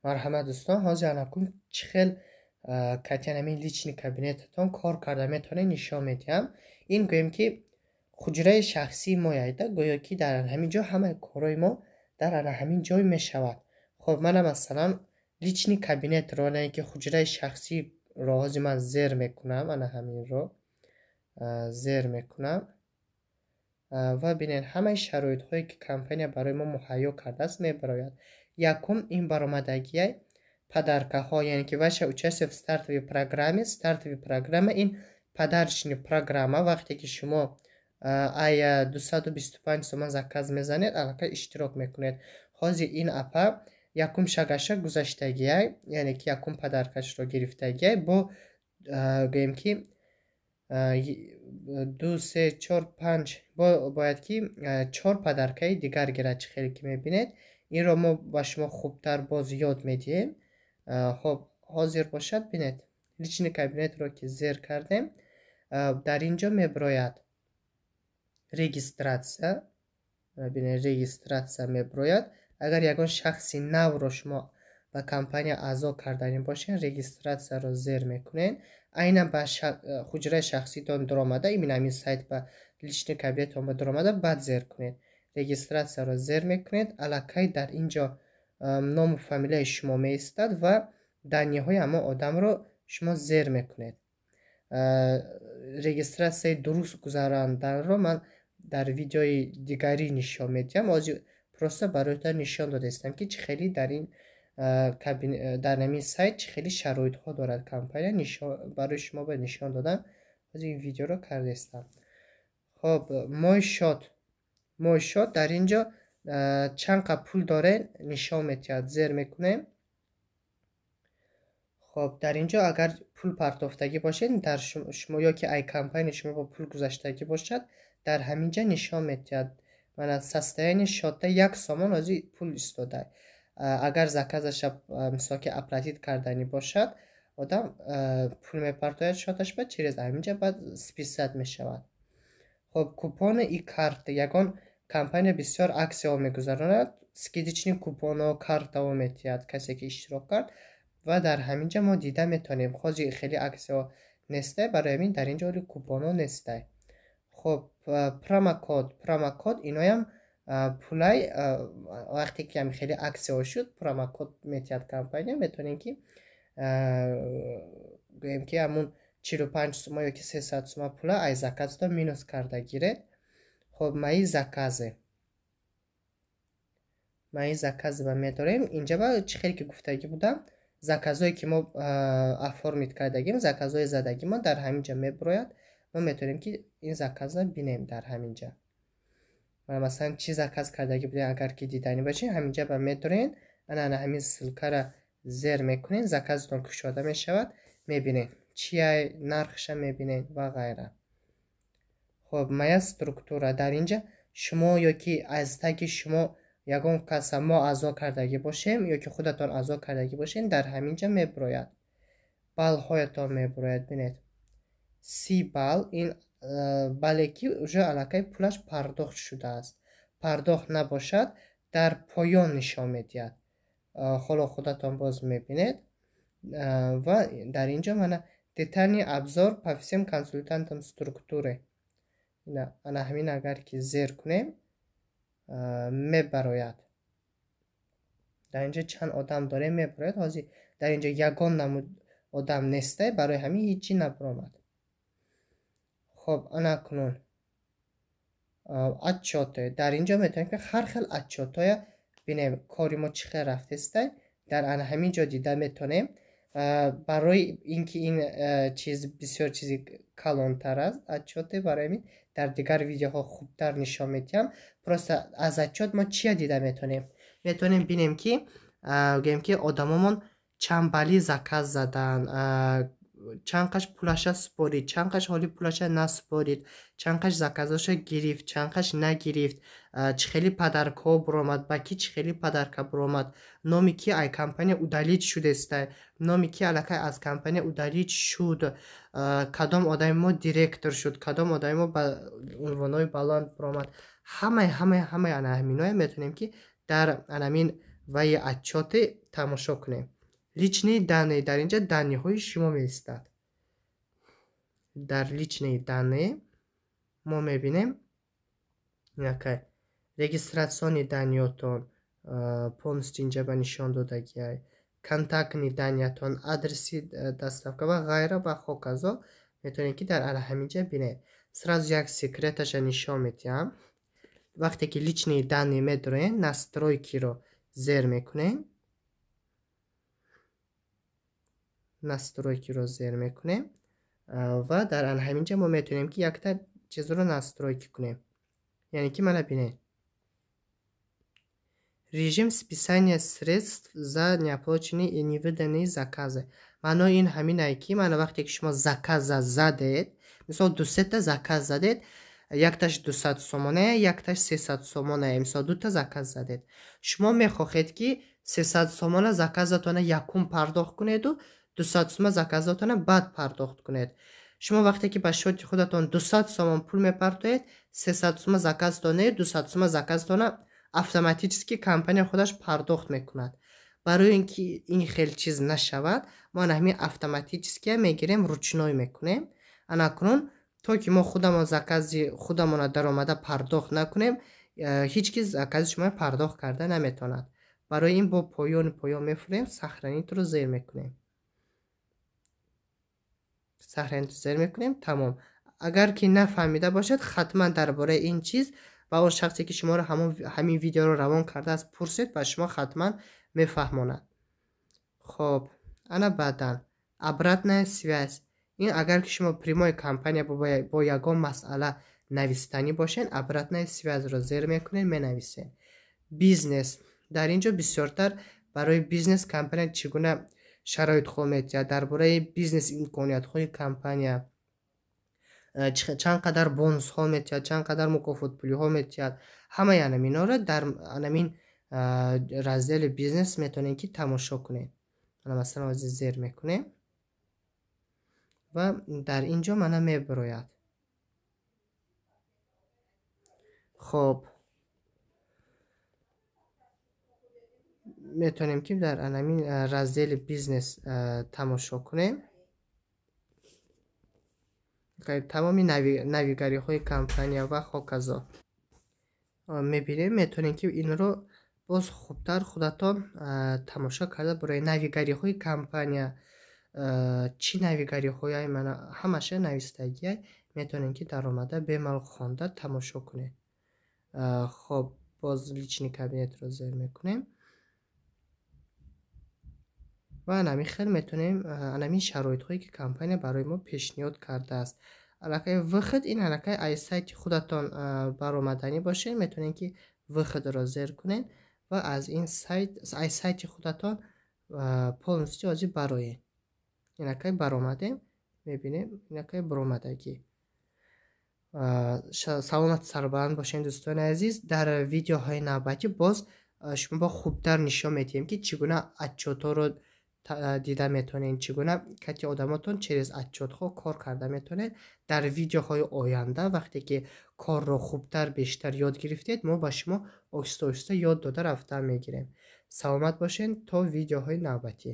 Марҳамат, дӯстон, ҳозир анакун чӣ хел катян ҳамин личный кабинетатон кор карда метавонед, нишон медиҳам. Ин гӯем, ки хуҷраи шахсии мояда, гӯё ки дар ҳамин ҷо ҳамаи корҳои мо дар ана ҳамин ҷой мешавад. Хоб, мана, масалан, личный кабинетро, яъне ки хуҷраи шахсиро ҳозир ман зер мекунам, ана ҳаминро зер мекунам ва бинед, ҳамаи шароитҳое, ки компания барои мо муҳайё кардааст, мебарояд. Якум, ин баромадагия подаркаҳо, яъне ки ваше участие в стартовой программе. Стартовый программа — ин подарочный программа. Вақте ки шумо ай 225 сомон заказ мезанед, аллакай иштирок мекунед. Ҳозир ин апа якум шагаша гузаштагиай, яъне ки якум подаркашро гирифтагиай. Бо гӯем, ки ду, се, чор, панҷ, бояд ки чор подаркаи дигар гирад. Чӣ хеле ки мебинед, инро мо ба шумо хубтар боз ёд медиҳем. Хоб, ҳозир бошад, бинед, личный кабинетро ки зер кардем, дар ин ҷо мебирояд регистрация. Бинед, регистрация мебирояд. Агар ягон шахси навро шумо ба компания аъзо карданӣ бошед, регистрацияро зер мекунед. Айнан ба хуҷраи шахситон дуромада, именно ҳамин сайт, ба личный кабинетон ба дуромада, баъд зер кунед. Регистрацияро зер мекунед, аллакай дар ин ҷо ному фамилияи шумо меистад ва данныеҳои ҳамон одамро шумо зер мекунед. Регистрацияи дуруст гузаранданро ман дар видеои дигарӣ нишон медиҳам. Ҳозир просто бароятон нишон додаистам, ки чӣ хеле дар ин дар ҳамин сайт чӣ хеле шароитҳо дорад компания. Барои шумо ба нишон додан ҳозир ин видеоро кардаистам. Хоб, мой счёт. Мой счёт, дар ин ҷо чанд қа пул доред, нишон медиҳад. Зер мекунем. Хоб, дар ин ҷо агар пул партофтагӣ бошед дар шумо ё ки ай компания шумо бо пул гузаштагӣ бошад, дар ҳамин ҷа нишон медиҳад. Мана, состояние счёта 1 сомон ҳозир пул истода. Агар заказаша, мисол, ки оплатить карданӣ бошад, одам пул мепартояд счёташ ба, через ҳамин ҷа баъд списать мешавад. Хоб, купоны и карты. Ягон компания бисёр аксияҳо мегузаронад, скидочный купонҳо, картаҳо метиҳад касе, ки иштирок кард, ва дар ҳамин ҷа мо дида метавонем. Ҳозир хеле аксияҳо нестай, барои ҳамин дар ин ҷо оли купонҳо нестай. Хоб, промокод. Промокод иноям пулай. Вақте ки ҳам хеле аксияҳо шуд, промокод метиҳад компания, метавонем ки гӯем, ки ҳамун 45 сума ё ки 300 сума пула ай заказто минус карда гиред. Хоб, мои заказы. Мои заказы ба медорем. Инҷа ба чӣ хеле ки гуфтагӣ будам, заказое ки мо оформить кардагим, заказҳои задагӣ мо дар ҳамин ҷа мебирояд. Мо метавонем, ки ин заказа бинем дар ҳамин ҷа. Масалан, чӣ заказ кардагӣ будем, агар ки диданӣ бошед, ҳамин ҷа ба медорен, ана ҳамин ссылкара зер мекунед, заказтон кушода мешавад, мебинед чия, нархша мебинед ва ғайра. Хоб, моя структура. Дар ин ҷа шумо ё ки аз таги шумо ягон каса мо аъзо кардагӣ бошем ё ки худатон аъзо кардагӣ бошем, дар ҳамин ҷа мебирояд, баллҳоятон мебирояд. Бинед, 30 балл ин бале ки уже аллакай пулаш пардохт шудааст. Пардохт набошад, дар поён нишон медиҳад. Ҳоло худатон боз мебинед. Ва дар ин ҷо мана детальный обзор по всем консультантам структуры. Ана ҳамин агар ки зер кунем, мебарояд. Дар ин ҷо чанд одам дорем, мебарояд. Ҳозир дар ин ҷо ягон намуд одам нестай, барои ҳамин ҳечӣ набаромад. Хоб, ана кунун отчёты. Дар ин ҷо метавонем, ки ҳар хел отчётҳоя бинем, кори мо чӣ хел рафтестай, дар ана ҳамин ҷо дида метавонем. Барои ин ки ин чиз бисёр чизи калонтар аст, отчёты, барои ҳамин дар дигар видеоҳо хубтар нишон медиҳам. Просто аз отчёт мо чия дида метавонем? Метавонем бинем, ки гӯем, ки одамомон чанд бали заказ задан, чанд қаш пулаша супорид, чанд қаш ҳоли пулаша насупорид, чанд қаш заказоша гирифт, чанд қаш нагирифт, чӣ хели подаркаҳо буромад, ба ки чӣ хели подарка буромад, номи ки ай компания удалить шудестай, номи ки аллакай аз компания удалить шуд, кадом одами мо директор шуд, кадом одами мо ба унвонҳои баланд буромад. Ҳамаи ҳамаи ҳамаи ана ҳаминое метавонем, ки дар анамин ва и отчёты тамошо кунем. Личные данные, дар инҷа данные ҳои шумо меистад. Дар личные данные мо мебинем якай регистрационный данные тон полностью инҷа ба нишон додагиай, контактный данные ятон, адреси доставка ва ғайра ва хоказо метавонед, ки дар ана ҳаминҷа бинед. Сразу як секреташа нишон медиҳам. Вақте ки личные данные медроен, настройки ро зер мекунем, настройки ро зер мекунем ва дар ана ҳаминҷа мо метавонем, ки якта чизро настройки кунем. Яъне ки мана бинед: режим списания средств за неоплаченные и невыданные заказы. Маънои ин ҳаминае, ки мана вақте ки шумо заказа задед, мисол, дусета заказ задед, якташ 200 сомонае, якташ 300 сомонае, мисол, дута заказ задед, шумо мехоҳед, ки 300 сомона заказатона якум пардохт кунеду 200 сома заказатона баъд пардохт кунед. Шумо вақте ки ба счёт и худатон 200 сомон пул мепартоед, 300 сома заказтоне, 200 сома заказтона автоматически компания худаш пардохт мекунад. Барои ин ки ин хел чиз нашавад, мо ана ҳамин автоматически мегирем, ручной мекунем. Анакунун то ки мо худамон закази худамона даромада пардохт накунем, ҳеҷ кис закази шумо пардохт карда наметавонад. Барои ин бо поёни поён мефурем, сохранить ро зер мекунем, сохранить ро зер мекунем, тамом. Агар ки нафаҳмида бошед, хатман дар бораи ин чиз ба он шахсе, ки шуморо ҳамин видеоро равон кардааст, пурсед, ба шумо хатман мефаҳмонад. Хоб, ана баъдан обратная связь. Ин агар ки шумо прямой компания бо ягон масъала навистанӣ бошед, обратная связь ро зер мекунед, менависед. Бизнес, дар ин ҷо бисёртар барои бизнес компания чӣ гуна шароитҳо метиҳад, дар бораи бизнес имкониятҳои компания, чанд қадар бонусҳо метиҳад, чанд қадар мукофотпулиҳо метиҳад, ҳамаи анаминҳоро дар анамин раздели бизнес метавонед, ки тамошо кунед. Масалан, ҳозир зер мекунем ва дар ин ҷо мана мебирояд. Хоб, метавонем, ки дар анамин раздели бизнес тамошо кунем тамоми навигариҳои компания ва хоказо мебинем. Метавонем, ки инро боз хубтар худатон тамошо карда барои навигариҳои компания, чӣ навигариҳояй, мана ҳамаша навистагиай, метавонем, ки даромада бемалол хонда тамошо кунед. Хоб, боз личный кабинетро зер мекунем ва анамин хел метавонем анамин шароитҳое, ки компания барои мо пешниҳод кардааст. Аллакай выход, ин аллакай аз сайти худатон баромаданӣ бошед, метавонед, ки выход ро зер кунед ва аз ин сайт, аз сайти худатон полностью ҳозир бароед. Инакай баромадем, мебинем, инакай баромадагӣ. Саломат, сарбаланд бошед, дӯстони азиз. Дар видеоҳои навбатӣ боз шумо бо хубтар нишон медиҳем, ки чӣ гуна отчётҳоро дида метавонед, чӣ гуна кати одамотон через отчётҳо кор карда метавонед. Дар видеоҳои оянда, вақте ки корро хубтар, бештар ёд гирифтед, мо ба шумо оҳиста оҳиста ёд дода рафта мегирем. Саломат бошед то видеоҳои навбатӣ.